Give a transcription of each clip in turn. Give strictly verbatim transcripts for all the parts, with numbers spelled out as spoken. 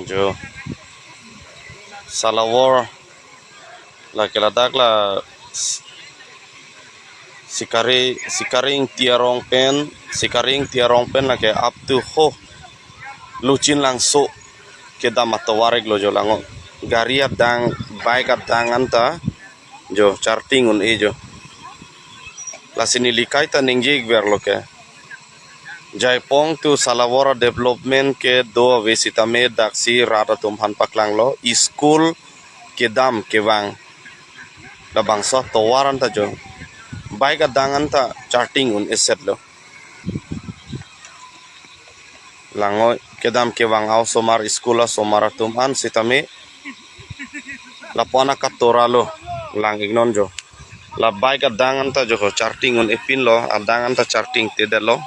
Jo. Salawor. Lake ladak la s-, Sikari, Sikari Ingti arong pen, Sikari Ingti arong pen lake up to ho Luchin Langso kedam atovar-iklo jo, lango. Gari adang, bike adang anta jo charting un-e jo. Lasi neli kaita ningje-ik verlo ke, jaipong tu Salawor development kedo ave sitame daksi rat atum aphan paklanglo, school kedam kevang, labangso atovar anta jo, bike adang anta charting un-e setlo. Lango, kedam kevang a-osomar, school a-osomar atum an sitame lapu-an akatora lo, lang-iknon jo. La bike adang anta jo ho charting un-epinlo, adang anta charting tedetlo.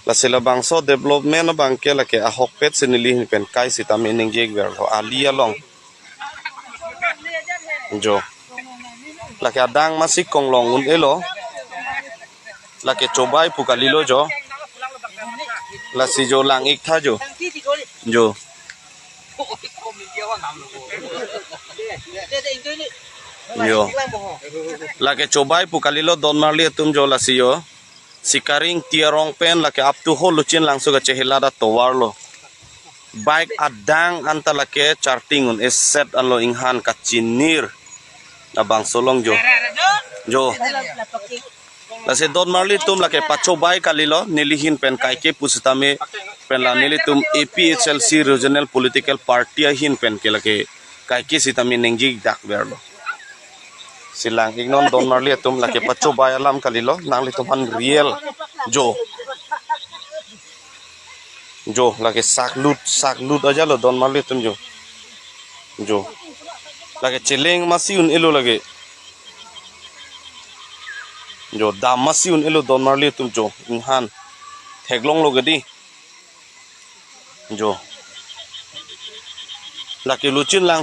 Lasi labangso development abang ke lake ahokpet si neli ahin pen kai sitame ningje-ik verlo, ali along jo. Lake adang masi konglong un-elo. Lake chobai pu kalilo jo. Lasi jo, lang-ik tha jo. Jo. Jo. Lake chobai pu kalilo donmarli atum jo, lasi jo. Sikari Ingti arong pen lake up to ho Luchin Langso kachehelat atovar lo. Bike adang anta lake charting un-e set anlo, inghan kachinir. Labangso along jo. Jo. Lasi donmarli atum lake pachobai kalilo, neli ahin pen kaike pusitame pen la nelitum A P H L C Regional Political Party ahin pen ke lake kaike sitame ningje-ik dak verlo. Si lang-iknon donmarli atum, lake pachobai alam kalilo, nanglitum aphan real jo. Jo, lake saklut, saklut ajalo donmarli atum jo. Jo. Lake cheleng masi un-elo lake. Jo, dam masi un-elo donmarli atum jo. Inghan theklonglo kedi. Jo. Lake Luchin Lang